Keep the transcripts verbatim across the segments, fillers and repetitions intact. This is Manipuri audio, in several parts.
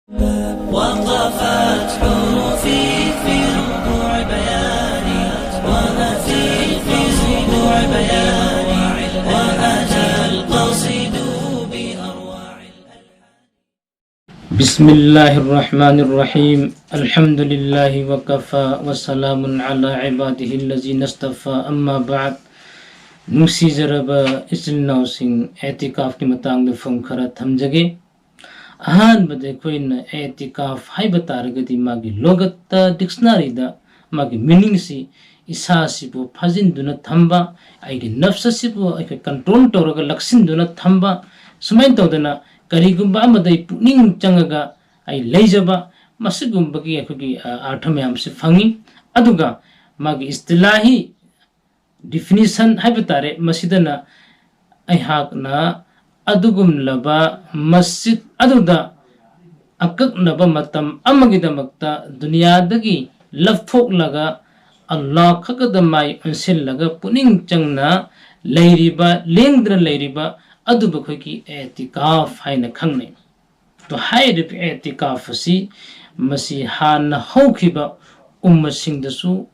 وقفت حروفي في ربوع بياني، وأتيت في ربوع بياني، وأتى القصيد بأروع. بسم الله الرحمن الرحيم. الحمد لله وكفى، وسلام على عباده الذين اصطفى، أما بعد. ꯅꯨꯡꯁꯤꯖꯔꯕ ꯏꯆꯤꯜ ꯏꯅꯥꯎꯁꯤꯡ, ꯑꯦꯇꯤꯀꯥꯐꯀꯤ ꯃꯇꯥꯡꯗ ꯐꯝ ꯈꯔ ꯊꯝꯖꯒꯦ꯫ ꯑꯍꯥꯟꯕꯗ ꯑꯩꯈꯣꯏꯅ ꯑꯦꯇꯤꯀꯥꯐ ꯍꯥꯏꯕ ꯇꯥꯔꯒꯗꯤ ꯃꯥꯒꯤ ꯂꯣꯒꯠꯇ, ꯗꯤꯛꯁꯅꯥꯔꯤꯗ ꯃꯥꯒꯤ ꯃꯤꯅꯤꯡꯁꯤ ꯏꯁꯥꯁꯤꯕꯨ ꯐꯥꯖꯤꯟꯗꯨꯅ ꯊꯝꯕ, ꯑꯩꯒꯤ ꯅꯐꯁ ꯑꯁꯤꯕꯨ ꯑꯩꯈꯣꯏ ꯀꯟꯇ꯭ꯔꯣꯜ ꯇꯧꯔꯒ ꯂꯥꯛꯁꯤꯟꯗꯨꯅ ꯊꯝꯕ, ꯁꯨꯃꯥꯏꯅ ꯇꯧꯗꯅ ꯀꯔꯤꯒꯨꯝꯕ ꯑꯃꯗ ꯑꯩ ꯄꯨꯛꯅꯤꯡ ꯆꯪꯉꯒ ꯑꯩ ꯂꯩꯖꯕ, ꯃꯁꯤꯒꯨꯝꯕꯒꯤ ꯑꯩꯈꯣꯏꯒꯤ, ꯑ, ꯑꯥꯔꯊ ꯃꯌꯥꯝꯁꯤ ꯐꯪꯉꯤ꯫ ꯑꯗꯨꯒ ꯃꯥꯒꯤ ꯏꯁꯇꯤꯂꯥꯍꯤ ꯗꯤꯐꯤꯅꯤꯁꯟ ꯍꯥꯏꯕ ꯇꯥꯔꯦ, ꯃꯁꯤꯗꯅ ꯑꯩꯍꯥꯛꯅ ꯑꯗꯨꯒꯨꯝꯂꯕ ꯃꯁꯖꯤꯗ ꯑꯗꯨꯗ ꯑꯀꯛꯅꯕ ꯃꯇꯝ ꯑꯃꯒꯤꯗꯃꯛꯇ ꯗꯨꯅꯤꯌꯥꯗꯒꯤ ꯂꯞꯊꯣꯛꯂꯒ ꯑꯜꯂꯥꯍ ꯈꯛꯇꯗ ꯃꯥꯏ ꯑꯣꯟꯁꯤꯜꯂꯒ ꯄꯨꯛꯅꯤꯡ ꯆꯪꯅ ꯂꯩꯔꯤꯕ, ꯂꯦꯡꯗꯅ ꯂꯩꯔꯤꯕ ꯑꯗꯨꯕꯨ ꯑꯩꯈꯣꯏꯒꯤ ꯑꯦꯇꯤꯀꯥꯐ ꯍꯥꯏꯅ ꯈꯪꯅꯩ꯫ ꯑꯗꯣ ꯍꯥꯏꯔꯤꯕ ꯑꯦꯇꯤꯀꯥꯐ ꯑꯁꯤ ꯃꯁꯤ ꯍꯥꯟꯅ ꯍꯧꯈꯤꯕ ꯎꯝꯃꯁꯤꯡꯗꯁꯨ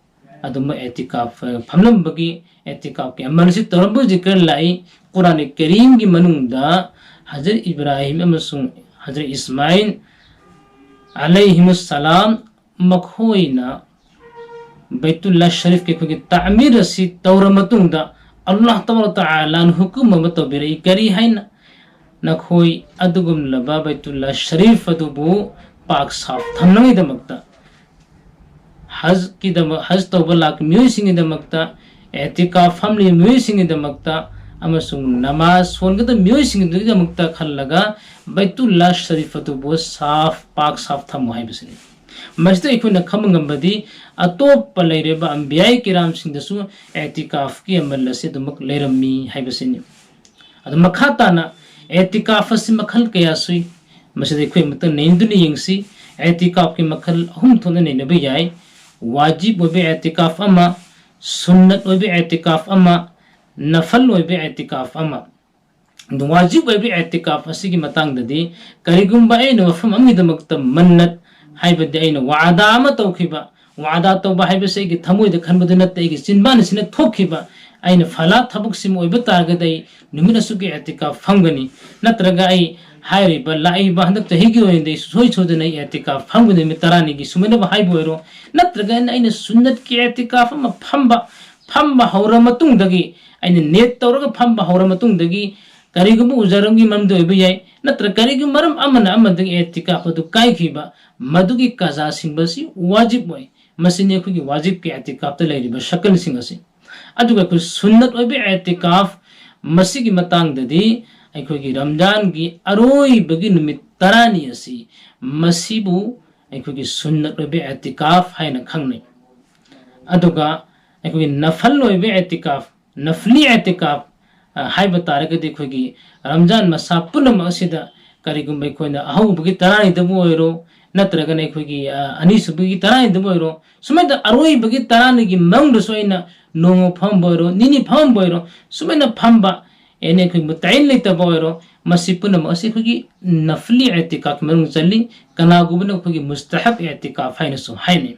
ꯑꯗꯨꯝꯕ ꯑꯦꯇꯤꯀꯥꯐ, ꯑ, ꯐꯝꯂꯝꯕꯒꯤ ꯑꯦꯇꯤꯀꯥꯐꯀꯤ ꯑꯃꯜ ꯑꯁꯤ ꯇꯧꯔꯝꯕ ꯍꯧꯖꯤꯛ ꯈꯔ ꯂꯥꯛꯏ꯫ ꯀꯨꯔꯥꯟ ꯀꯔꯤꯝꯒꯤ ꯃꯅꯨꯡꯗ ꯍꯖꯔꯠ ꯏꯕ꯭ꯔꯥꯍꯤꯝ ꯑꯃꯁꯨꯡ ꯍꯖꯔꯠ ꯏꯁꯃꯥꯏꯜ ꯑꯂꯩꯍꯤꯃꯨꯁꯁꯂꯥꯝ ꯃꯈꯣꯏꯅ ꯕꯩꯇꯨꯜꯂꯥ ꯁꯔꯤꯐꯀꯤ ꯑꯩꯈꯣꯏꯒꯤ ꯇꯥꯃꯤꯔ ꯑꯁꯤ ꯇꯧꯔ ꯃꯇꯨꯡꯗ ꯑꯜꯂꯥꯍ ꯇꯕꯥꯔꯛ ꯇꯥꯂꯥꯅ ꯍꯨꯀꯨꯝ ꯑꯃ ꯇꯧꯕꯤꯔꯛꯏ꯫ ꯀꯔꯤ ꯍꯥꯏꯅ? ꯅꯈꯣꯏ ꯑꯗꯨꯒꯨꯝꯂꯕ ꯕꯩꯇꯨꯜꯂꯥ ꯁꯔꯤꯐ ꯑꯗꯨꯕꯨ ꯄꯥꯛ ꯁꯥꯐ ꯊꯝꯅꯕꯒꯤꯗꯃꯛꯇ, ꯍꯖꯀꯤꯗꯃꯛ, ꯍꯖ ꯇꯧꯕ ꯂꯥꯛꯄ ꯃꯤꯑꯣꯏꯁꯤꯡꯒꯤꯗꯃꯛꯇ, ꯑꯦꯇꯤꯀꯥꯐ ꯐꯝꯂꯤꯕ ꯃꯤꯑꯣꯏꯁꯤꯡꯒꯤꯗꯃꯛꯇ ꯑꯃꯁꯨꯡ ꯅꯃꯥꯖ ꯁꯣꯟꯒꯗꯕ ꯃꯤꯑꯣꯏꯁꯤꯡꯒꯤꯗꯃꯛꯇ ꯈꯜꯂꯒ ꯕꯩꯇꯨꯜꯂꯥ ꯁꯔꯤꯐ ꯑꯗꯨꯕꯨ ꯁꯥꯐ, ꯄꯥꯛ ꯁꯥꯐ ꯊꯝꯃꯨ ꯍꯥꯏꯕꯁꯤꯅꯤ꯫ ꯃꯁꯤꯗ ꯑꯩꯈꯣꯏꯅ ꯈꯪꯕ ꯉꯝꯕꯗꯤ ꯑꯇꯣꯞꯄ ꯂꯩꯔꯤꯕ ꯑꯝꯕꯤꯌꯥꯏ ꯀꯤꯔꯥꯝꯁꯤꯡꯗꯁꯨ ꯑꯦꯇꯤꯀꯥꯐꯀꯤ ꯑꯃꯜ ꯑꯁꯤ ꯑꯗꯨꯃꯛ ꯂꯩꯔꯝꯃꯤ ꯍꯥꯏꯕꯁꯤꯅꯤ꯫ ꯑꯗꯨ ꯃꯈꯥ ꯇꯥꯅ ꯑꯦꯇꯤꯀꯥꯐ ꯑꯁꯤ ꯃꯈꯜ ꯀꯌꯥ ꯁꯨꯏ꯫ ꯃꯁꯤꯗ ꯑꯩꯈꯣꯏ ꯑꯃꯨꯛꯇ ꯅꯩꯅꯗꯨꯅ ꯌꯦꯡꯁꯤ꯫ ꯑꯦꯇꯤꯀꯥꯐꯀꯤ ꯃꯈꯜ ꯑꯍꯨꯝ ꯊꯣꯛꯅ ꯅꯩꯅꯕ ꯌꯥꯏ: ꯋꯥꯖꯤꯕ ꯑꯣꯏꯕ ꯑꯦꯇꯤꯀꯥꯐ ꯑꯃ, ꯁꯨꯟꯅꯠ ꯑꯣꯏꯕ ꯑꯦꯇꯤꯀꯥꯐ ꯑꯃ, ꯅꯐꯜ ꯑꯣꯏꯕ ꯑꯦꯇꯤꯀꯥꯐ ꯑꯃ꯫ ꯑꯗꯨ ꯋꯥꯖꯤꯕ ꯑꯣꯏꯕ ꯑꯦꯇꯤꯀꯥꯐ ꯑꯁꯤꯒꯤ ꯃꯇꯥꯡꯗꯗꯤ, ꯀꯔꯤꯒꯨꯝꯕ ꯑꯩꯅ ꯃꯐꯝ ꯑꯃꯒꯤꯗꯃꯛꯇ ꯃꯟꯅꯠ, ꯍꯥꯏꯕꯗꯤ ꯑꯩꯅ ꯋꯥꯗꯥ ꯑꯃ ꯇꯧꯈꯤꯕ, ꯋꯥꯗꯥ ꯇꯧꯕ ꯍꯥꯏꯕꯁꯤ ꯑꯩꯒꯤ ꯊꯃꯣꯏꯗ ꯈꯟꯕꯗꯨ ꯅꯠꯇꯦ, ꯑꯩꯒꯤ ꯆꯤꯟꯕꯥꯟ ꯑꯁꯤꯅ ꯊꯣꯛꯈꯤꯕ, ꯑꯩꯅ ꯐꯂꯥ ꯊꯕꯛꯁꯤꯃ ꯑꯣꯏꯕ ꯇꯥꯔꯒꯗꯤ ꯑꯩ ꯅꯨꯃꯤꯠ ꯑꯁꯨꯛꯀꯤ ꯑꯦꯇꯤꯀꯥꯐ ꯐꯝꯒꯅꯤ, ꯅꯠꯇ꯭ꯔꯒ ꯑꯩ ꯍꯥꯏꯔꯤꯕ ꯂꯥꯛꯏꯕ ꯍꯟꯗꯛ ꯆꯍꯤꯒꯤ ꯑꯣꯏꯅꯗꯤ ꯑꯩ ꯁꯨꯡꯁꯣꯏ ꯁꯣꯏꯗꯅ ꯑꯩ ꯑꯦꯇꯤꯀꯥꯐ ꯐꯝꯒꯅꯤ ꯅꯨꯃꯤꯠ ꯇꯔꯥꯅꯤꯒꯤ ꯁꯨꯃꯥꯏꯅꯕꯨ ꯍꯥꯏꯕ ꯑꯣꯏꯔꯣ, ꯅꯠꯇ꯭ꯔꯒ ꯑꯩꯅ, ꯑꯩꯅ ꯁꯨꯟꯅꯠꯀꯤ ꯑꯦꯇꯤꯀꯥꯐ ꯑꯃ ꯐꯝꯕ, ꯐꯝꯕ ꯍꯧꯔ ꯃꯇꯨꯡꯗꯒꯤ, ꯑꯩꯅ ꯅꯤꯌꯠ ꯇꯧꯔꯒ ꯐꯝꯕ ꯍꯧꯔ ꯃꯇꯨꯡꯗꯒꯤ, ꯀꯔꯤꯒꯨꯝꯕ ꯎꯖꯔꯝꯒꯤ ꯃꯔꯝꯗ ꯑꯣꯏꯕ ꯌꯥꯏ, ꯅꯠꯇ꯭ꯔꯒ ꯀꯔꯤꯒꯨꯝꯕ ꯃꯔꯝ ꯑꯃꯅ ꯑꯃꯗꯒꯤ ꯑꯦꯇꯤꯀꯥꯐ ꯑꯗꯨ ꯀꯥꯏꯈꯤꯕ, ꯃꯗꯨꯒꯤ ꯀꯖꯥ ꯁꯤꯡꯕꯁꯤ ꯋꯥꯖꯤꯕ ꯑꯣꯏ꯫ ꯃꯁꯤꯅꯤ ꯑꯩꯈꯣꯏꯒꯤ ꯋꯥꯖꯤꯕꯀꯤ ꯑꯦꯇꯤꯀꯥꯐꯇ ꯂꯩꯔꯤꯕ ꯁꯀꯜꯁꯤꯡ ꯑꯁꯤ꯫ ꯑꯗꯨꯒ ꯑꯩꯈꯣꯏ ꯁꯨꯟꯅꯠ ꯑꯣꯏꯕ ꯑꯦꯇꯤꯀꯥꯐ, ꯃꯁꯤꯒꯤ ꯃꯇꯥꯡꯗꯗꯤ ꯑꯩꯈꯣꯏꯒꯤ ꯔꯝꯖꯥꯟꯒꯤ ꯑꯔꯣꯏꯕꯒꯤ ꯅꯨꯃꯤꯠ ꯇꯔꯥꯅꯤ ꯑꯁꯤ, ꯃꯁꯤꯕꯨ ꯑꯩꯈꯣꯏꯒꯤ ꯁꯨꯟꯅꯠ ꯑꯣꯏꯕ ꯑꯦꯇꯤꯀꯥꯐ ꯍꯥꯏꯅ ꯈꯪꯅꯩ꯫ ꯑꯗꯨꯒ ꯑꯩꯈꯣꯏꯒꯤ ꯅꯐꯜ ꯑꯣꯏꯕ ꯑꯦꯇꯤꯀꯥꯐ, ꯅꯐꯂꯤ ꯑꯦꯇꯤꯀꯥꯐ, ꯑ, ꯍꯥꯏꯕ ꯇꯥꯔꯒꯗꯤ, ꯑꯩꯈꯣꯏꯒꯤ ꯔꯝꯖꯥꯟ ꯃꯁꯥ ꯄꯨꯝꯅꯃꯛ ꯑꯁꯤꯗ ꯀꯔꯤꯒꯨꯝꯕ ꯑꯩꯈꯣꯏꯅ ꯑꯍꯧꯕꯒꯤ ꯇꯔꯥꯅꯤꯗꯕꯨ ꯑꯣꯏꯔꯣ, ꯅꯠꯇ꯭ꯔꯒꯅ ꯑꯩꯈꯣꯏꯒꯤ, ꯑ, ꯑꯅꯤꯁꯨꯕꯒꯤ ꯇꯔꯥꯅꯤꯗꯕꯨ ꯑꯣꯏꯔꯣ, ꯁꯨꯃꯥꯏꯅ ꯑꯔꯣꯏꯕꯒꯤ ꯇꯔꯥꯅꯤꯒꯤ ꯃꯅꯨꯡꯗꯁꯨ ꯑꯩꯅ ꯅꯣꯡꯃ ꯐꯝꯕ ꯑꯣꯏꯔꯣ, ꯅꯤꯅꯤ ꯐꯝꯕ ꯑꯣꯏꯔꯣ, ꯁꯨꯃꯥꯏꯅ ꯐꯝꯕ, ꯑꯦꯅꯤ ꯑꯩꯈꯣꯏ ꯃꯨꯇꯥꯏꯟ ꯂꯩꯇꯕ ꯑꯣꯏꯔꯣ, ꯃꯁꯤ ꯄꯨꯝꯅꯃꯛ ꯑꯁꯤ ꯑꯩꯈꯣꯏꯒꯤ ꯅꯐꯂꯤ ꯑꯦꯇꯤꯀꯥꯐꯀꯤ ꯃꯅꯨꯡ ꯆꯜꯂꯤ꯫ ꯀꯅꯥꯒꯨꯝꯕꯅ ꯑꯩꯈꯣꯏꯒꯤ ꯃꯨꯁꯇꯍꯕ ꯑꯦꯇꯤꯀꯥꯐ ꯍꯥꯏꯅꯁꯨ ꯍꯥꯏꯅꯩ꯫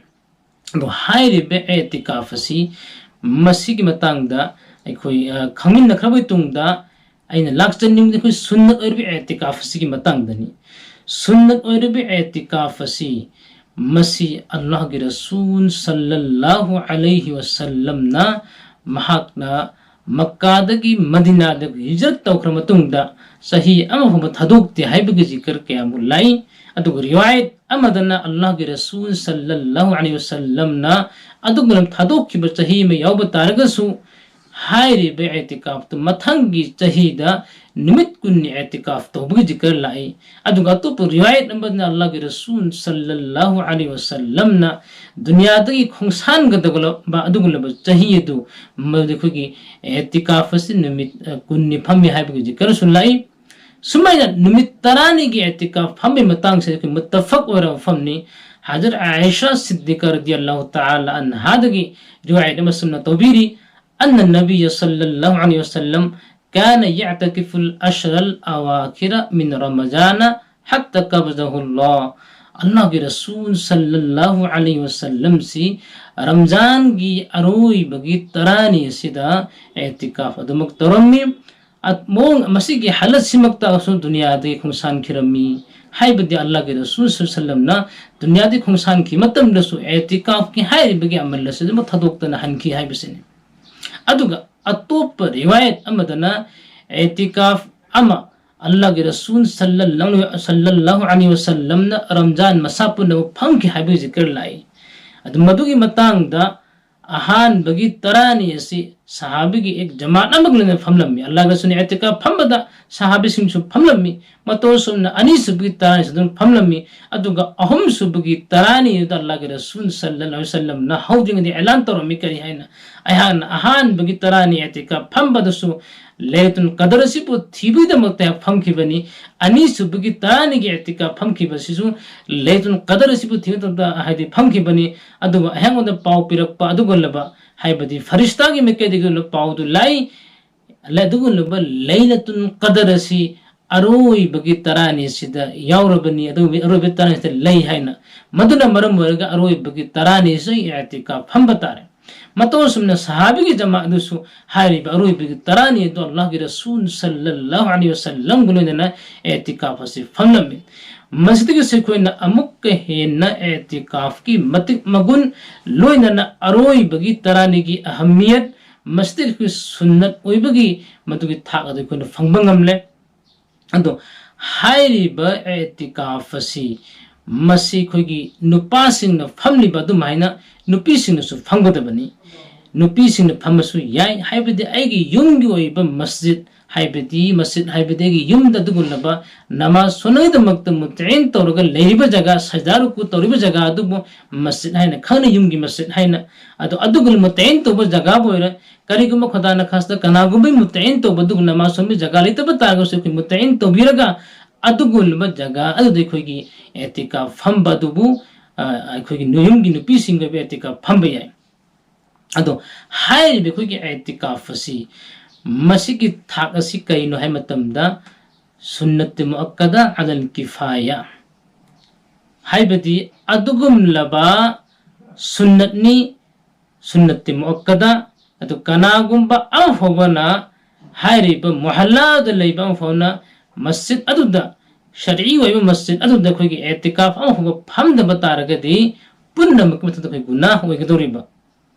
ꯑꯗꯣ ꯍꯥꯏꯔꯤꯕ ꯑꯦꯇꯤꯀꯥꯐ ꯑꯁꯤ, ꯃꯁꯤꯒꯤ ꯃꯇꯥꯡꯗ ꯑꯩꯈꯣꯏ, ꯑ, ꯈꯪꯃꯤꯟꯅꯈ꯭ꯔꯕ ꯃꯇꯨꯡꯗ, ꯑꯩꯅ ꯂꯥꯛꯆꯅꯤꯡꯕꯗꯤ ꯑꯩꯈꯣꯏ ꯁꯨꯟꯅꯠ ꯑꯣꯏꯔꯤꯕ ꯑꯦꯇꯤꯀꯥꯐ ꯑꯁꯤꯒꯤ ꯃꯇꯥꯡꯗꯅꯤ꯫ ꯁꯨꯟꯅꯠ ꯑꯣꯏꯔꯤꯕ ꯑꯦꯇꯤꯀꯥꯐ ꯑꯁꯤ, ꯃꯁꯤ ꯑꯜꯂꯥꯍꯒꯤ ꯔꯁꯨꯜ ꯁꯜꯂꯜꯂꯥꯍꯨ ꯑꯂꯩꯍꯤ ꯋꯁꯜꯂꯝꯅ, ꯃꯍꯥꯛꯅ ꯃꯛꯀꯥꯗꯒꯤ ꯃꯗꯤꯅꯥꯗ ꯍꯤꯖꯔꯠ ꯇꯧꯈ꯭ꯔ ꯃꯇꯨꯡꯗ ꯆꯍꯤ ꯑꯃ ꯐꯥꯎꯕ ꯊꯥꯗꯣꯛꯇꯦ ꯍꯥꯏꯕꯒꯤ ꯖꯤꯀꯔ ꯀꯌꯥꯃꯨꯛ ꯂꯥꯛꯏ꯫ ꯑꯗꯨꯒ ꯔꯤꯋꯥꯌꯠ ꯑꯃꯗꯅ ꯑꯜꯂꯥꯍꯒꯤ ꯔꯁꯨꯜ ꯁꯜꯂꯜꯂꯥꯍꯨ ꯑꯂꯩꯍꯤ ꯋꯁꯜꯂꯝꯅ ꯑꯗꯨꯒꯨꯝꯅ ꯊꯥꯗꯣꯛꯈꯤꯕ ꯆꯍꯤ ꯑꯃ ꯌꯥꯎꯕ ꯇꯥꯔꯒꯁꯨ, ꯍꯥꯏꯔꯤꯕ ꯑꯦꯇꯤꯀꯥꯐꯇꯨ ꯃꯊꯪꯒꯤ ꯆꯍꯤꯗ ꯅꯨꯃꯤꯠ ꯀꯨꯟꯅꯤ ꯑꯦꯇꯤꯀꯥꯐ ꯇꯧꯕꯒꯤ ꯖꯤꯀꯔ ꯂꯥꯛꯏ꯫ ꯑꯗꯨꯒ ꯑꯇꯣꯞꯄ ꯔꯤꯋꯥꯌꯠ ꯑꯃꯗꯅ ꯑꯜꯂꯥꯍꯒꯤ ꯔꯁꯨꯜ ꯁꯜꯂꯜꯂꯥꯍꯨ ꯑꯂꯩꯍꯤ ꯋꯁꯜꯂꯝꯅ ꯗꯨꯅꯤꯌꯥꯗꯒꯤ ꯈꯣꯡꯁꯥꯟꯒꯗꯕ ꯑꯗꯨꯒꯨꯝꯂꯕ ꯆꯍꯤ ꯑꯗꯨ, ꯃꯗꯨꯗ ꯑꯩꯈꯣꯏꯒꯤ ꯑꯦꯇꯤꯀꯥꯐ ꯑꯁꯤ ꯅꯨꯃꯤꯠ, ꯑ, ꯀꯨꯟꯅꯤ ꯐꯝꯃꯤ ꯍꯥꯏꯕꯒꯤ ꯖꯤꯀꯔꯁꯨ ꯂꯥꯛꯏ꯫ ꯁꯨꯃꯥꯏꯅ ꯅꯨꯃꯤꯠ ꯇꯔꯥꯅꯤꯒꯤ ꯑꯦꯇꯤꯀꯥꯐ ꯐꯝꯕꯒꯤ ꯃꯇꯥꯡꯁꯤꯗ ꯑꯩꯈꯣꯏ ꯃꯨꯠꯇꯐꯛ ꯑꯣꯏꯔꯕ ꯃꯐꯝꯅꯤ꯫ ꯍꯖꯔꯠ ꯑꯥꯏꯁꯥ ꯁꯤꯗꯤꯀꯥ ꯔꯗꯤꯌꯜꯂꯥꯍꯨ ꯇꯥꯂꯥ ꯑꯟꯍꯥꯗꯒꯤ ꯔꯤꯋꯥꯌꯠ ꯑꯃ ꯁꯨꯝꯅ ꯇꯧꯕꯤꯔꯤ, "ꯑꯟꯅ ꯅꯕꯤꯌ ꯁꯜꯂꯜꯂꯥꯍꯨ ꯑꯂꯩꯍꯤ ꯋꯁꯜꯂꯝ كان يعتكف العشر الأواخر من رمضان حتى قبضه الله. ꯑꯜꯂꯥꯍꯒꯤ ꯔꯁꯨꯜ ꯁꯜꯂꯜꯂꯥꯍꯨ ꯑꯂꯩꯍꯤ ꯋꯥꯁꯜꯂꯝꯁꯤ ꯔꯝꯖꯥꯟꯒꯤ ꯑꯔꯣꯏꯕꯒꯤ ꯇꯔꯥꯅꯤ ꯑꯁꯤꯗ ꯑꯦꯇꯤꯀꯥꯐ ꯑꯗꯨꯃꯛ ꯇꯧꯔꯝꯃꯤ꯫ ꯑ-, ꯃꯑꯣꯡ ꯃꯁꯤꯒꯤ ꯍꯥꯂꯠꯁꯤꯃꯛꯇꯁꯨ ꯗꯨꯅꯤꯌꯥꯗꯒꯤ ꯈꯣꯡꯁꯥꯟꯈꯤꯔꯝꯃꯤ꯫ ꯍꯥꯏꯕꯗꯤ ꯑꯜꯂꯥꯍꯒꯤ ꯔꯁꯨꯜ ꯁꯜꯂꯝꯅ ꯗꯨꯅꯤꯌꯥꯗꯒꯤ ꯈꯣꯡꯁꯥꯟꯈꯤ ꯃꯇꯝꯗꯁꯨ ꯑꯦꯇꯤꯀꯥꯐꯀꯤ ꯍꯥꯏꯔꯤꯕꯒꯤ ꯑꯃꯜ ꯑꯁꯤ ꯑꯗꯨꯃꯛ ꯊꯥꯗꯣꯛꯇꯅ ꯍꯟꯈꯤ ꯍꯥꯏꯕꯁꯤꯅꯤ꯫ ꯑꯗꯨꯒ ꯑꯇꯣꯞꯄ ꯔꯤꯋꯥꯌꯠ ꯑꯃꯗꯅ ꯑꯦꯇꯤꯀꯥꯐ ꯑꯃ ꯑꯜꯂꯥꯍꯒꯤ ꯔꯁꯨꯜ ꯁꯜꯂꯜꯂꯥꯍꯨ, ꯁꯜꯂꯜꯂꯥꯍꯨ ꯑꯂꯩꯍꯤ ꯋꯥꯁꯜꯂꯝꯅ ꯔꯝꯖꯥꯟ ꯃꯁꯥ ꯄꯨꯝꯅꯃꯛ ꯐꯝꯈꯤ ꯍꯥꯏꯕꯒꯤ ꯖꯤꯀꯔ ꯂꯥꯛꯏ꯫ ꯑꯗꯨ ꯃꯗꯨꯒꯤ ꯃꯇꯥꯡꯗ ꯑꯍꯥꯟꯕꯒꯤ ꯇꯔꯥꯅꯤ ꯑꯁꯤ ꯁꯍꯥꯕꯤꯒꯤ ꯑꯦꯛ ꯖꯃꯥꯠ ꯑꯃꯒ ꯂꯣꯏꯅ ꯐꯝꯂꯝꯃꯤ꯫ ꯑꯜꯂꯥꯍꯒꯤ ꯔꯁꯨꯜꯅ ꯑꯦꯇꯤꯀꯥꯐ ꯐꯝꯕꯗ ꯁꯍꯥꯕꯤꯁꯤꯡꯁꯨ ꯐꯝꯂꯝꯃꯤ꯫ ꯃꯇꯧ ꯑꯁꯨꯝꯅ ꯑꯅꯤꯁꯨꯕꯒꯤ ꯇꯔꯥꯅꯤꯁꯨ ꯑꯗꯨꯝ ꯐꯝꯂꯝꯃꯤ꯫ ꯑꯗꯨꯒ ꯑꯍꯨꯝꯁꯨꯕꯒꯤ ꯇꯔꯥꯅꯤꯗꯨꯗ ꯑꯜꯂꯥꯍꯒꯤ ꯔꯁꯨꯜ ꯁꯜꯂꯜꯂꯥꯍꯨ ꯑꯂꯩꯍꯤ ꯋꯥꯁꯜꯂꯝꯅ ꯍꯧꯗ꯭ꯔꯤꯉꯩꯗ ꯑꯦꯂꯥꯟ ꯇꯧꯔꯝꯃꯤ꯫ ꯀꯔꯤ ꯍꯥꯏꯅ? ꯑꯩꯍꯥꯛꯅ ꯑꯍꯥꯟꯕꯒꯤ ꯇꯔꯥꯅꯤ ꯑꯦꯇꯤꯀꯥꯐ ꯐꯝꯕꯗꯁꯨ ꯂꯩꯂꯇꯨꯜ ꯀꯗꯔ ꯑꯁꯤꯕꯨ ꯊꯤꯕꯒꯤꯗꯃꯛꯇ ꯐꯝꯈꯤꯕꯅꯤ꯫ ꯑꯅꯤꯁꯨꯕꯒꯤ ꯇꯔꯥꯅꯤꯒꯤ ꯑꯦꯇꯤꯀꯥꯐ ꯐꯝꯈꯤꯕꯁꯤꯁꯨ ꯂꯩꯂꯇꯨꯜ ꯀꯗꯔ ꯑꯁꯤꯕꯨ ꯊꯤꯕꯒꯤꯗꯃꯛꯇ ꯍꯥꯏꯗꯤ ꯐꯝꯈꯤꯕꯅꯤ꯫ ꯑꯗꯨꯒ ꯑꯩꯉꯣꯟꯗ ꯄꯥꯎ ꯄꯤꯔꯛꯄ ꯑꯗꯨꯒꯨꯝꯂꯕ, ꯍꯥꯏꯕꯗꯤ ꯐꯔꯤꯁꯇꯥꯒꯤ ꯃꯥꯏꯀꯩꯗꯒꯤ ꯑꯣꯏꯕ ꯄꯥꯎꯗꯨ ꯂꯥꯛꯏ꯫ ꯑꯗꯨꯒꯨꯝꯂꯕ ꯂꯩꯂꯇꯨꯜ ꯀꯗꯔ ꯑꯁꯤ ꯑꯔꯣꯏꯕꯒꯤ ꯇꯔꯥꯅꯤ ꯑꯁꯤꯗ ꯌꯥꯎꯔꯕꯅꯤ, ꯑꯗꯨꯒꯤ ꯑꯔꯣꯏꯕ ꯇꯔꯥꯅꯤ ꯑꯁꯤꯗ ꯂꯩ ꯍꯥꯏꯅ꯫ ꯃꯗꯨꯅ ꯃꯔꯝ ꯑꯣꯏꯔꯒ ꯑꯔꯣꯏꯕꯒꯤ ꯇꯔꯥꯅꯤ ꯑꯁꯤ ꯑꯦꯇꯤꯀꯥꯐ ꯐꯝꯕ ꯇꯥꯔꯦ꯫ ꯃꯇꯧ ꯑꯁꯨꯝꯅ ꯁꯍꯥꯕꯤꯒꯤ ꯖꯃꯥꯠ ꯑꯗꯨꯁꯨ ꯍꯥꯏꯔꯤꯕ ꯑꯔꯣꯏꯕꯒꯤ ꯇꯔꯥꯅꯤ ꯑꯗꯨ ꯑꯜꯂꯥꯍꯒꯤ ꯔꯁꯨꯜ ꯁꯜꯂꯜꯂꯥꯍꯨ ꯑꯂꯩꯍꯤ ꯋꯥꯁꯜꯂꯝꯒ ꯂꯣꯏꯅꯅ ꯑꯦꯇꯤꯀꯥꯐ ꯑꯁꯤ ꯐꯝꯂꯝꯃꯤ꯫ ꯃꯁꯤꯗꯒꯤꯁꯨ ꯑꯩꯈꯣꯏꯅ ꯑꯃꯨꯛꯀ ꯍꯦꯟꯅ ꯑꯦꯇꯤꯀꯥꯐꯀꯤ ꯃꯇꯤꯛ ꯃꯒꯨꯟ, ꯂꯣꯏꯅꯅ ꯑꯔꯣꯏꯕꯒꯤ ꯇꯔꯥꯅꯤꯒꯤ ꯑꯍꯝꯃꯤꯌꯠ, ꯃꯁꯤꯗꯒꯤ ꯑꯩꯈꯣꯏ ꯁꯨꯟꯅꯠ ꯑꯣꯏꯕꯒꯤ ꯃꯗꯨꯒꯤ ꯊꯥꯛ ꯑꯗꯨ ꯑꯩꯈꯣꯏꯅ ꯐꯪꯕ ꯉꯝꯂꯦ꯫ ꯑꯗꯣ ꯍꯥꯏꯔꯤꯕ ꯑꯦꯇꯤꯀꯥꯐ ꯑꯁꯤ ꯃꯁꯤ ꯑꯩꯈꯣꯏꯒꯤ ꯅꯨꯄꯥꯁꯤꯡꯅ ꯐꯝꯂꯤꯕ ꯑꯗꯨꯃꯥꯏꯅ ꯅꯨꯄꯤꯁꯤꯡꯅꯁꯨ ꯐꯝꯒꯗꯕꯅꯤ꯫ ꯅꯨꯄꯤꯁꯤꯡꯅ ꯐꯝꯕꯁꯨ ꯌꯥꯏ, ꯍꯥꯏꯕꯗꯤ ꯑꯩꯒꯤ ꯌꯨꯝꯒꯤ ꯑꯣꯏꯕ ꯃꯁꯖꯤꯗ, ꯍꯥꯏꯕꯗꯤ ꯃꯁꯖꯤꯗ ꯍꯥꯏꯕꯗꯤ ꯑꯩꯒꯤ ꯌꯨꯝꯗ ꯑꯗꯨꯒꯨꯝꯂꯕ ꯅꯃꯥꯖ ꯁꯣꯟꯅꯉꯩꯗꯃꯛꯇ ꯃꯨꯇꯏꯟ ꯇꯧꯔꯒ ꯂꯩꯔꯤꯕ ꯖꯒꯥ, ꯁꯖꯗꯥ ꯔꯨꯀꯨ ꯇꯧꯔꯤꯕ ꯖꯒꯥ ꯑꯗꯨꯕꯨ ꯃꯁꯖꯤꯗ ꯍꯥꯏꯅ ꯈꯪꯅꯩ, ꯌꯨꯝꯒꯤ ꯃꯁꯖꯤꯗ ꯍꯥꯏꯅ꯫ ꯑꯗꯣ ꯑꯗꯨꯒꯨꯝꯂꯕ ꯃꯨꯇꯏꯟ ꯇꯧꯕ ꯖꯒꯥꯕꯨ ꯑꯣꯏꯔꯣ, ꯀꯔꯤꯒꯨꯝꯕ ꯈꯨꯗꯥꯅ ꯈꯥꯁꯇ ꯀꯅꯥꯒꯨꯝꯕ ꯃꯨꯇꯏꯟ ꯇꯧꯕ ꯑꯗꯨꯒꯨꯝꯂꯕ ꯅꯃꯥꯖ ꯁꯣꯟꯕ ꯖꯒꯥ ꯂꯩꯇꯕ ꯇꯥꯔꯒꯁꯨ ꯑꯩꯈꯣꯏ ꯃꯨꯇꯏꯟ ꯇꯧꯕꯤꯔꯒ ꯑꯗꯨꯒꯨꯝꯂꯕ ꯖꯒꯥ ꯑꯗꯨꯗ ꯑꯩꯈꯣꯏꯒꯤ ꯑꯦꯇꯤꯀꯥꯐ ꯐꯝꯕ ꯑꯗꯨꯕꯨ, ꯑ, ꯑꯩꯈꯣꯏꯒꯤ ꯌꯨꯝꯒꯤ ꯅꯨꯄꯤꯁꯤꯡꯒ ꯑꯦꯇꯤꯀꯥꯐ ꯐꯝꯕ ꯌꯥꯏ꯫ ꯑꯗꯣ ꯍꯥꯏꯔꯤꯕ ꯑꯩꯈꯣꯏꯒꯤ ꯑꯦꯇꯤꯀꯥꯐ ꯑꯁꯤ ꯃꯁꯤꯒꯤ ꯊꯥꯛ ꯑꯁꯤ ꯀꯔꯤꯅꯣ ꯍꯥꯏꯕ ꯃꯇꯝꯗ, ꯁꯨꯟꯅꯠꯇꯤ ꯃꯨꯑꯛꯀꯗ ꯑꯂꯜ ꯀꯤꯐꯥꯌꯥ, ꯍꯥꯏꯕꯗꯤ ꯑꯗꯨꯒꯨꯝꯂꯕ ꯁꯨꯟꯅꯠꯅꯤ, ꯁꯨꯟꯅꯠꯇꯤ ꯃꯨꯑꯛꯀꯗ꯫ ꯑꯗꯨ ꯀꯅꯥꯒꯨꯝꯕ ꯑꯃ ꯐꯥꯎꯕꯅ ꯍꯥꯏꯔꯤꯕ ꯃꯨꯍꯜꯂꯥꯗ ꯂꯩꯕ ꯑꯃ ꯐꯥꯎꯅ ꯃꯁꯖꯤꯗ ꯑꯗꯨꯗ, ꯁꯔꯏ ꯑꯣꯏꯕ ꯃꯁꯖꯤꯗ ꯑꯗꯨꯗ ꯑꯩꯈꯣꯏꯒꯤ ꯑꯦꯇꯤꯀꯥꯐ ꯑꯃ ꯐꯥꯎꯕ ꯐꯝꯗꯕ ꯇꯥꯔꯒꯗꯤ, ꯄꯨꯝꯅꯃꯛꯀꯤ ꯃꯊꯛꯇ ꯑꯩꯈꯣꯏ ꯒꯨꯅꯥꯍ ꯑꯣꯏꯒꯗꯧꯔꯤꯕ꯫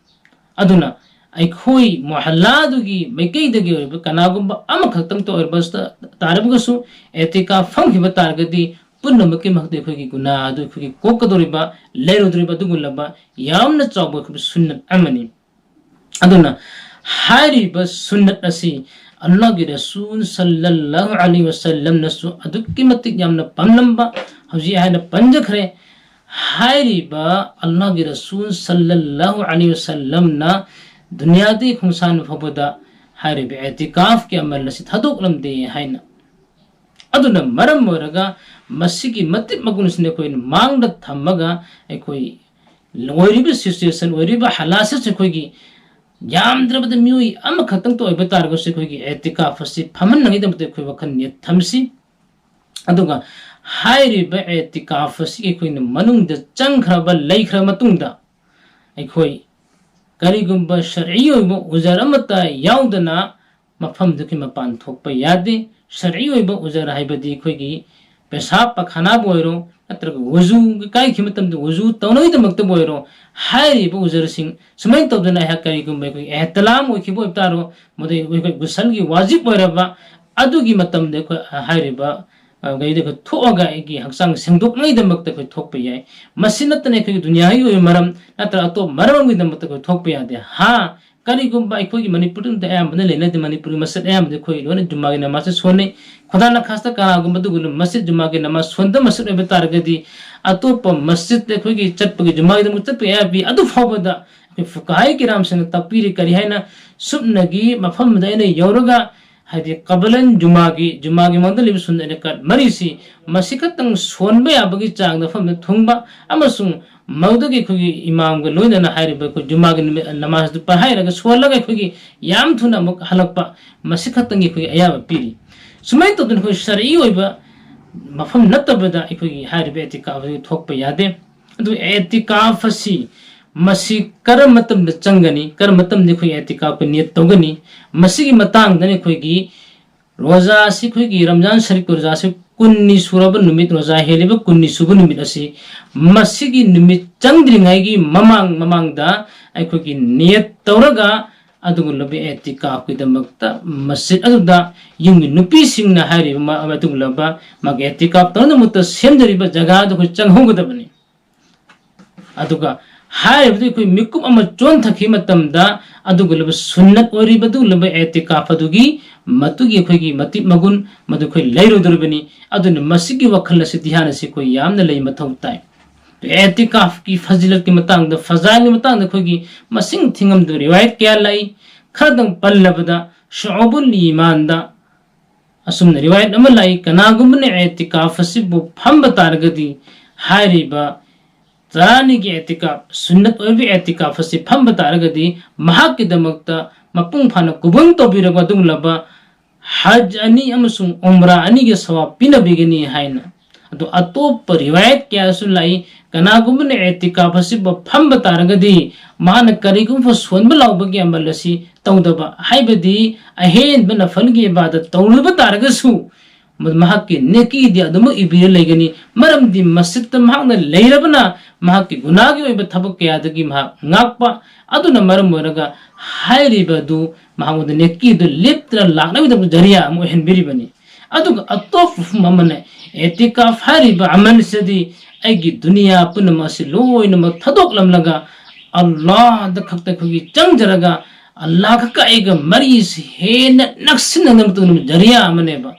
ꯑꯗꯨꯅ ꯑꯩꯈꯣꯏ ꯃꯨꯍꯜꯂꯥꯗꯨꯒꯤ ꯃꯥꯏꯀꯩꯗꯒꯤ ꯑꯣꯏꯔꯤꯕ ꯀꯅꯥꯒꯨꯝꯕ ꯑꯃꯈꯛꯇꯪꯇ ꯑꯣꯏꯔꯕꯁꯨ, ꯇꯥꯔꯕꯒꯁꯨ, ꯑꯦꯇꯤꯀꯥꯐ ꯐꯝꯈꯤꯕ ꯇꯥꯔꯒꯗꯤ, ꯄꯨꯝꯅꯃꯛꯀꯤ ꯃꯍꯨꯠꯇ ꯑꯩꯈꯣꯏꯒꯤ ꯒꯨꯅꯥ ꯑꯗꯨ ꯑꯩꯈꯣꯏꯒꯤ ꯀꯣꯛꯀꯗꯧꯔꯤꯕ, ꯂꯩꯔꯨꯗꯧꯔꯤꯕ ꯑꯗꯨꯒꯨꯝꯂꯕ ꯌꯥꯝꯅ ꯆꯥꯎꯕ ꯑꯩꯈꯣꯏꯒꯤ ꯁꯨꯟꯅꯠ ꯑꯃꯅꯤ꯫ ꯑꯗꯨꯅ ꯍꯥꯏꯔꯤꯕ ꯁꯨꯟꯅꯠ ꯑꯁꯤ ꯑꯜꯂꯥꯍꯒꯤ ꯔꯁꯨꯜ ꯁꯜꯂꯜꯂꯥꯍꯨ ꯑꯂꯩꯍꯤ ꯋꯁꯜꯂꯝꯅꯁꯨ ꯑꯗꯨꯛꯀꯤ ꯃꯇꯤꯛ ꯌꯥꯝꯅ ꯄꯥꯝꯂꯝꯕ, ꯍꯧꯖꯤꯛ ꯍꯥꯏꯅ ꯄꯟꯖꯈ꯭ꯔꯦ꯫ ꯍꯥꯏꯔꯤꯕ ꯑꯜꯂꯥꯍꯒꯤ ꯔꯁꯨꯜ ꯁꯜꯂꯜꯂꯥꯍꯨ ꯑꯂꯩꯍꯤ ꯋꯁꯜꯂꯝꯅ ꯗꯨꯅꯤꯌꯥꯗꯒꯤ ꯈꯣꯡꯁꯥꯟꯕ ꯐꯥꯎꯕꯗ ꯍꯥꯏꯔꯤꯕ ꯑꯦꯇꯤꯀꯥꯐꯀꯤ ꯑꯃꯜ ꯑꯁꯤ ꯊꯥꯗꯣꯛꯂꯝꯗꯦ ꯍꯥꯏꯅ꯫ ꯑꯗꯨꯅ ꯃꯔꯝ ꯑꯣꯏꯔꯒ ꯃꯁꯤꯒꯤ ꯃꯇꯤꯛ ꯃꯒꯨꯟ ꯑꯁꯤꯅ ꯑꯩꯈꯣꯏꯅ ꯃꯥꯡꯗ ꯊꯝꯃꯒ, ꯑꯩꯈꯣꯏ ꯑꯣꯏꯔꯤꯕ ꯁꯤꯆꯨꯋꯦꯁꯟ, ꯑꯣꯏꯔꯤꯕ ꯍꯥꯂꯥꯠ ꯑꯁꯤ ꯑꯩꯈꯣꯏꯒꯤ ꯌꯥꯝꯗ꯭ꯔꯕꯗ ꯃꯤꯑꯣꯏ ꯑꯃꯈꯛꯇꯪꯇ ꯑꯣꯏꯕ ꯇꯥꯔꯒꯁꯨ, ꯑꯩꯈꯣꯏꯒꯤ ꯑꯦꯇꯤꯀꯥꯐ ꯑꯁꯤ ꯐꯝꯍꯟꯅꯉꯥꯏꯗꯃꯛꯇ ꯑꯩꯈꯣꯏ ꯋꯥꯈꯜ ꯅꯦꯠ ꯊꯝꯁꯤ꯫ ꯑꯗꯨꯒ ꯍꯥꯏꯔꯤꯕ ꯑꯦꯇꯤꯀꯥꯐ ꯑꯁꯤꯒꯤ ꯑꯩꯈꯣꯏꯅ ꯃꯅꯨꯡꯗ ꯆꯪꯈ꯭ꯔꯕ, ꯂꯩꯈ꯭ꯔ ꯃꯇꯨꯡꯗ, ꯑꯩꯈꯣꯏ ꯀꯔꯤꯒꯨꯝꯕ ꯁꯔꯏ ꯑꯣꯏꯕ ꯎꯖꯔ ꯑꯃꯠꯇ ꯌꯥꯎꯗꯅ ꯃꯐꯝꯗꯨꯒꯤ ꯃꯄꯥꯟ ꯊꯣꯛꯄ ꯌꯥꯗꯦ꯫ ꯁꯔꯏ ꯑꯣꯏꯕ ꯎꯖꯔ ꯍꯥꯏꯕꯗꯤ ꯑꯩꯈꯣꯏꯒꯤ ꯄꯦꯁꯥꯕ ꯄꯈꯥꯅꯥꯕꯨ ꯑꯣꯏꯔꯣ, ꯅꯠꯇ꯭ꯔꯒ ꯋꯖꯨ ꯀꯥꯏꯈꯤꯕ ꯃꯇꯝꯗ ꯋꯖꯨ ꯇꯧꯅꯕꯒꯤꯗꯃꯛꯇꯕꯨ ꯑꯣꯏꯔꯣ, ꯍꯥꯏꯔꯤꯕ ꯎꯖꯔꯁꯤꯡ ꯁꯨꯃꯥꯏꯅ ꯇꯧꯗꯅ ꯑꯩꯍꯥꯛ ꯀꯔꯤꯒꯨꯝꯕ ꯑꯩꯈꯣꯏ ꯑꯦꯍꯇꯤꯂꯥꯝ ꯑꯣꯏꯈꯤꯕ ꯑꯣꯏꯕ ꯇꯥꯔꯣ, ꯃꯗꯨ ꯑꯩꯈꯣꯏ ꯒꯨꯁꯜꯒꯤ ꯋꯥꯖꯤꯕ ꯑꯣꯏꯔꯕ ꯑꯗꯨꯒꯤ ꯃꯇꯝꯗ ꯑꯩꯈꯣꯏ ꯍꯥꯏꯔꯤꯕ, ꯑ, ꯒꯥꯔꯤꯗ ꯑꯩꯈꯣꯏ ꯊꯣꯛꯑꯒ ꯑꯩꯒꯤ ꯍꯛꯆꯥꯡ ꯁꯦꯡꯗꯣꯛꯅꯕꯒꯤꯗꯃꯛꯇ ꯑꯩꯈꯣꯏ ꯊꯣꯛꯄ ꯌꯥꯏ꯫ ꯃꯁꯤ ꯅꯠꯇꯅ ꯑꯩꯈꯣꯏꯒꯤ ꯗꯨꯅꯤꯌꯥꯒꯤ ꯑꯣꯏꯕ ꯃꯔꯝ ꯅꯠꯇ꯭ꯔꯒ ꯑꯇꯣꯞꯄ ꯃꯔꯝ ꯑꯃꯒꯤꯗꯃꯛꯇ ꯑꯩꯈꯣꯏ ꯊꯣꯛꯄ ꯌꯥꯗꯦ꯫ ꯍꯥ, ꯀꯔꯤꯒꯨꯝꯕ ꯑꯩꯈꯣꯏꯒꯤ ꯃꯅꯤꯄꯨꯔꯗ ꯑꯌꯥꯝꯕꯅ ꯂꯩꯅꯗꯦ, ꯃꯅꯤꯄꯨꯔꯒꯤ ꯃꯁꯖꯤꯗ ꯑꯌꯥꯝꯕꯗ ꯑꯩꯈꯣꯏ ꯂꯣꯏꯅ ꯖꯨꯃꯥꯒꯤ ꯅꯃꯥꯖꯁꯦ ꯁꯣꯟꯅꯩ꯫ ꯈꯨꯗꯥ ꯅꯈꯥꯁꯇ ꯀꯅꯥꯒꯨꯝꯕ ꯑꯗꯨꯒꯨꯝꯕ ꯃꯁꯖꯤꯗ, ꯖꯨꯃꯥꯒꯤ ꯅꯃꯥꯖ ꯁꯣꯟꯗꯕ ꯃꯁꯖꯤꯗ ꯑꯣꯏꯕ ꯇꯥꯔꯒꯗꯤ, ꯑꯇꯣꯞꯄ ꯃꯁꯖꯤꯗ ꯑꯩꯈꯣꯏꯒꯤ ꯆꯠꯄꯒꯤ, ꯖꯨꯃꯥꯒꯤꯗꯃꯛ ꯆꯠꯄꯒꯤ ꯑꯌꯥꯕ ꯄꯤ꯫ ꯑꯗꯨ ꯐꯥꯎꯕꯗ ꯑꯩꯈꯣꯏ ꯐꯨꯀꯥꯍꯥꯏ ꯀꯤꯔꯥꯝꯁꯤꯡꯅ ꯇꯥꯛꯄꯤꯔꯤ ꯀꯔꯤ ꯍꯥꯏꯅ, ꯁꯨꯞꯅꯒꯤ ꯃꯐꯝꯗ ꯑꯩꯅ ꯌꯧꯔꯒ, ꯍꯥꯏꯗꯤ ꯀꯕꯂꯟ ꯖꯨꯃꯥꯒꯤ, ꯖꯨꯃꯥꯒꯤ ꯃꯃꯥꯡꯗ ꯂꯩꯕ ꯁꯨꯟꯅꯠ ꯔꯀꯥꯠ ꯃꯔꯤꯁꯤ ꯃꯁꯤ ꯈꯛꯇꯪ ꯁꯣꯟꯕ ꯌꯥꯕꯒꯤ ꯆꯥꯡꯗ ꯃꯐꯝꯗ ꯊꯨꯡꯕ ꯑꯃꯁꯨꯡ ꯃꯗꯨꯗꯒꯤ ꯑꯩꯈꯣꯏꯒꯤ ꯏꯃꯥꯝꯒ ꯂꯣꯏꯅꯅ ꯍꯥꯏꯔꯤꯕ ꯑꯩꯈꯣꯏ ꯖꯨꯃꯥꯒꯤ ꯅꯨꯃꯤꯠ ꯅꯃꯥꯖ ꯑꯗꯨ ꯄꯥꯏꯍꯥꯏꯔꯒ ꯁꯣꯜꯂꯒ ꯑꯩꯈꯣꯏꯒꯤ ꯌꯥꯝ ꯊꯨꯅ ꯑꯃꯨꯛ ꯍꯜꯂꯛꯄ, ꯃꯁꯤ ꯈꯛꯇꯪꯒꯤ ꯑꯩꯈꯣꯏꯒꯤ ꯑꯌꯥꯕ ꯄꯤꯔꯤ꯫ ꯁꯨꯃꯥꯏꯅ ꯇꯧꯗꯅ ꯑꯩꯈꯣꯏ ꯁꯔꯏ ꯑꯣꯏꯕ ꯃꯐꯝ ꯅꯠꯇꯕꯗ ꯑꯩꯈꯣꯏꯒꯤ ꯍꯥꯏꯔꯤꯕ ꯑꯦꯇꯤꯀꯥꯐ ꯑꯁꯤ ꯊꯣꯛꯄ ꯌꯥꯗꯦ꯫ ꯑꯗꯨ ꯑꯦꯇꯤꯀꯥꯐ ꯑꯁꯤ ꯃꯁꯤ ꯀꯔꯝꯕ ꯃꯇꯝꯗ ꯆꯪꯒꯅꯤ, ꯀꯔꯝꯕ ꯃꯇꯝꯗ ꯑꯩꯈꯣꯏ ꯑꯦꯇꯤꯀꯥꯐ ꯅꯤꯌꯠ ꯇꯧꯒꯅꯤ, ꯃꯁꯤꯒꯤ ꯃꯇꯥꯡꯗꯅꯤ ꯑꯩꯈꯣꯏꯒꯤ ꯔꯣꯖꯥ ꯑꯁꯤ, ꯑꯩꯈꯣꯏꯒꯤ ꯔꯝꯖꯥꯟ ꯁꯔꯤꯐ ꯔꯣꯖꯥ ꯑꯁꯤ ꯀꯨꯟꯅꯤ ꯁꯨꯔꯕ ꯅꯨꯃꯤꯠ, ꯔꯣꯖꯥ ꯍꯦꯜꯂꯤꯕ ꯀꯨꯟꯅꯤ ꯁꯨꯕ ꯅꯨꯃꯤꯠ ꯑꯁꯤ, ꯃꯁꯤꯒꯤ ꯅꯨꯃꯤꯠ ꯆꯪꯗ꯭ꯔꯤꯉꯩꯒꯤ ꯃꯃꯥꯡ ꯃꯃꯥꯡꯗ ꯑꯩꯈꯣꯏꯒꯤ ꯅꯤꯌꯠ ꯇꯧꯔꯒ ꯑꯗꯨꯒꯨꯝꯂꯕ ꯑꯦꯇꯤꯀꯥꯐꯀꯤꯗꯃꯛꯇ ꯃꯁꯖꯤꯗ ꯑꯗꯨꯗ ꯌꯨꯝꯒꯤ ꯅꯨꯄꯤꯁꯤꯡꯅ ꯍꯥꯏꯔꯤꯕ ꯃ-, ꯑꯗꯨꯒꯨꯝꯂꯕ ꯃꯥꯒꯤ ꯑꯦꯇꯤꯀꯥꯐ ꯇꯧꯅꯕꯃꯛꯇ ꯁꯦꯝꯖꯔꯤꯕ ꯖꯒꯥꯗꯨ ꯑꯩꯈꯣꯏ ꯆꯪꯍꯧꯒꯗꯕꯅꯤ꯫ ꯑꯗꯨꯒ ꯍꯥꯏꯔꯤꯕꯗꯨ ꯑꯩꯈꯣꯏ ꯃꯤꯀꯨꯞ ꯑꯃ ꯆꯣꯟꯊꯈꯤꯕ ꯃꯇꯝꯗ ꯑꯗꯨꯒꯨꯝꯂꯕ ꯁꯨꯟꯅꯠ ꯑꯣꯏꯔꯤꯕ ꯑꯗꯨꯒꯨꯝꯂꯕ ꯑꯦꯇꯤꯀꯥꯐ ꯑꯗꯨꯒꯤ ꯃꯗꯨꯒꯤ ꯑꯩꯈꯣꯏꯒꯤ ꯃꯇꯤꯛ ꯃꯒꯨꯟ ꯃꯗꯨ ꯑꯩꯈꯣꯏ ꯂꯩꯔꯣꯏꯗꯧꯔꯤꯕꯅꯤ꯫ ꯑꯗꯨꯅ ꯃꯁꯤꯒꯤ ꯋꯥꯈꯜ ꯑꯁꯤ, ꯙ꯭ꯌꯥꯟ ꯑꯁꯤ ꯑꯩꯈꯣꯏ ꯌꯥꯝꯅ ꯂꯩ ꯃꯊꯧ ꯇꯥꯏ꯫ ꯑꯦꯇꯤꯀꯥꯐꯀꯤ ꯐꯖꯤꯂꯠꯀꯤ ꯃꯇꯥꯡꯗ, ꯐꯖꯥꯏꯜꯒꯤ ꯃꯇꯥꯡꯗ ꯑꯩꯈꯣꯏꯒꯤ ꯃꯁꯤꯡ ꯊꯤꯉꯝꯗꯕ ꯔꯤꯋꯥꯌꯠ ꯀꯌꯥ ꯂꯥꯛꯏ꯫ ꯈꯔꯗꯪ ꯄꯜꯂꯕꯗ, ꯁꯨꯑꯕꯨꯜ ꯏꯃꯥꯟꯗ ꯑꯁꯨꯝꯅ ꯔꯤꯋꯥꯌꯠ ꯑꯃ ꯂꯥꯛꯏ, ꯀꯅꯥꯒꯨꯝꯕꯅ ꯑꯦꯇꯤꯀꯥꯐ ꯑꯁꯤꯕꯨ ꯐꯝꯕ ꯇꯥꯔꯒꯗꯤ, ꯍꯥꯏꯔꯤꯕ ꯇꯔꯥꯅꯤꯒꯤ ꯑꯦꯇꯤꯀꯥꯐ, ꯁꯨꯟꯅꯠ ꯑꯣꯏꯕ ꯑꯦꯇꯤꯀꯥꯐ ꯑꯁꯤ ꯐꯝꯕ ꯇꯥꯔꯒꯗꯤ, ꯃꯍꯥꯛꯀꯤꯗꯃꯛꯇ ꯃꯄꯨꯡ ꯐꯥꯅ ꯀꯨꯕꯨꯜ ꯇꯧꯕꯤꯔꯕ ꯑꯗꯨꯒꯨꯝꯂꯕ ꯍꯖ ꯑꯅꯤ ꯑꯃꯁꯨꯡ ꯎꯝꯔꯥ ꯑꯅꯤꯒꯤ ꯁꯋꯥꯕ ꯄꯤꯅꯕꯤꯒꯅꯤ ꯍꯥꯏꯅ꯫ ꯑꯗꯣ ꯑꯇꯣꯞꯄ ꯔꯤꯋꯥꯌꯠ ꯀꯌꯥꯁꯨ ꯂꯥꯛꯏ, ꯀꯅꯥꯒꯨꯝꯕꯅ ꯑꯦꯇꯤꯀꯥꯐ ꯑꯁꯤꯕꯨ ꯐꯝꯕ ꯇꯥꯔꯒꯗꯤ, ꯃꯍꯥꯛꯅ ꯀꯔꯤꯒꯨꯝꯕ ꯁꯣꯟꯕ ꯂꯥꯎꯕꯒꯤ ꯑꯃꯜ ꯑꯁꯤ ꯇꯧꯗꯕ, ꯍꯥꯏꯕꯗꯤ ꯑꯍꯦꯟꯕ ꯅꯐꯜꯒꯤ ꯏꯕꯥꯗꯠ ꯇꯧꯔꯨꯕ ꯇꯥꯔꯒꯁꯨ, ꯃ-, ꯃꯍꯥꯛꯀꯤ ꯅꯦꯀꯤꯗꯤ ꯑꯗꯨꯃꯛ ꯏꯕꯤꯔ ꯂꯩꯒꯅꯤ꯫ ꯃꯔꯝꯗꯤ ꯃꯁꯖꯤꯗꯇ ꯃꯍꯥꯛꯅ ꯂꯩꯔꯕꯅ, ꯃꯍꯥꯛꯀꯤ ꯒꯨꯅꯥꯒꯤ ꯑꯣꯏꯕ ꯊꯕꯛ ꯀꯌꯥꯗꯒꯤ ꯃꯍꯥꯛ ꯉꯥꯛꯄ꯫ ꯑꯗꯨꯅ ꯃꯔꯝ ꯑꯣꯏꯔꯒ ꯍꯥꯏꯔꯤꯕ ꯑꯗꯨ ꯃꯍꯥꯛꯉꯣꯟꯗ ꯅꯦꯀꯤꯗꯨ ꯂꯦꯞꯇꯅ ꯂꯥꯛꯅꯕꯒꯤꯗꯃꯛꯇ ꯖꯔꯤꯌꯥ ꯑꯃ ꯑꯣꯏꯍꯟꯕꯤꯔꯤꯕꯅꯤ꯫ ꯑꯗꯨꯒ ꯑꯇꯣꯞꯄ ꯃꯐꯝ ꯑꯃꯅ, ꯑꯦꯇꯤꯀꯥꯐ ꯍꯥꯏꯔꯤꯕ ꯑꯃꯜꯁꯤꯗꯤ ꯑꯩꯒꯤ ꯗꯨꯅꯤꯌꯥ ꯄꯨꯝꯅꯃꯛ ꯑꯁꯤ ꯂꯣꯏꯅꯃꯛ ꯊꯥꯗꯣꯛꯂꯝꯂꯒ, ꯑꯜꯂꯥꯍꯗ ꯈꯛꯇ ꯑꯩꯈꯣꯏꯒꯤ ꯆꯪꯖꯔꯒ, ꯑꯜꯂꯥꯍ ꯈꯛꯀ ꯑꯩꯒ ꯃꯔꯤꯁꯤ ꯍꯦꯟꯅ ꯅꯛꯁꯤꯟꯅꯅꯕ ꯇꯧꯅꯕ ꯖꯔꯤꯌꯥ ꯑꯃꯅꯦꯕ꯫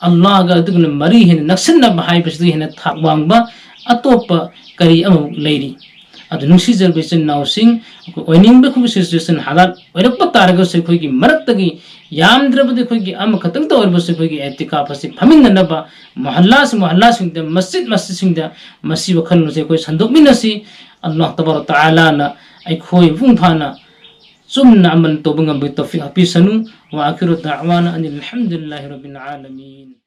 ꯑꯜꯂꯥꯍꯒ ꯑꯗꯨꯒꯨꯝꯅ ꯃꯔꯤ ꯍꯦꯟꯅ ꯅꯛꯁꯤꯟꯅꯕ ꯍꯥꯏꯕꯁꯤꯗꯒꯤ ꯍꯦꯟꯅ ꯊꯥꯛ ꯋꯥꯡꯕ ꯑꯇꯣꯞꯄ ꯀꯔꯤ ꯑꯃꯃꯨꯛ ꯂꯩꯔꯤ? ꯑꯗꯨ ꯅꯨꯡꯁꯤꯖꯔꯕ ꯏꯆꯤꯟ ꯏꯅꯥꯎꯁꯤꯡ, ꯑꯩꯈꯣꯏ ꯑꯣꯏꯅꯤꯡꯕ ꯑꯩꯈꯣꯏꯒꯤ situation ꯍꯥꯂꯥꯠ ꯑꯣꯏꯔꯛꯄ ꯇꯥꯔꯒꯁꯨ, ꯑꯩꯈꯣꯏꯒꯤ ꯃꯔꯛꯇꯒꯤ ꯌꯥꯝꯗ꯭ꯔꯕꯗꯤ ꯑꯩꯈꯣꯏꯒꯤ ꯑꯦꯇꯤꯀꯥꯐ ꯑꯁꯤ ꯐꯝꯃꯤꯟꯅꯅꯕ, ꯃꯍꯜꯂꯥꯁꯤꯡ ꯃꯍꯜꯂꯥꯁꯤꯡꯗ, ꯃꯁꯖꯤꯗ ꯃꯁꯖꯤꯗꯁꯤꯡꯗ ꯃꯁꯤ ꯋꯥꯈꯜꯂꯣꯟꯁꯦ ꯑꯩꯈꯣꯏ ꯁꯟꯗꯣꯛꯃꯤꯟꯅꯁꯤ꯫ ꯑꯜꯂꯥꯍ ꯇꯕꯥꯔꯛ ꯇꯥꯂꯥꯅ ꯑꯩꯈꯣꯏ ꯃꯄꯨꯡ ꯐꯥꯅ ꯆꯨꯝꯅ ꯑꯃꯜ ꯇꯧꯕ ꯉꯝꯕꯒꯤ ꯇꯧꯐꯤꯛ ꯍꯥꯞꯄꯤꯁꯅꯨ꯫ وآخر دعوانا أن الحمد لله رب العالمين.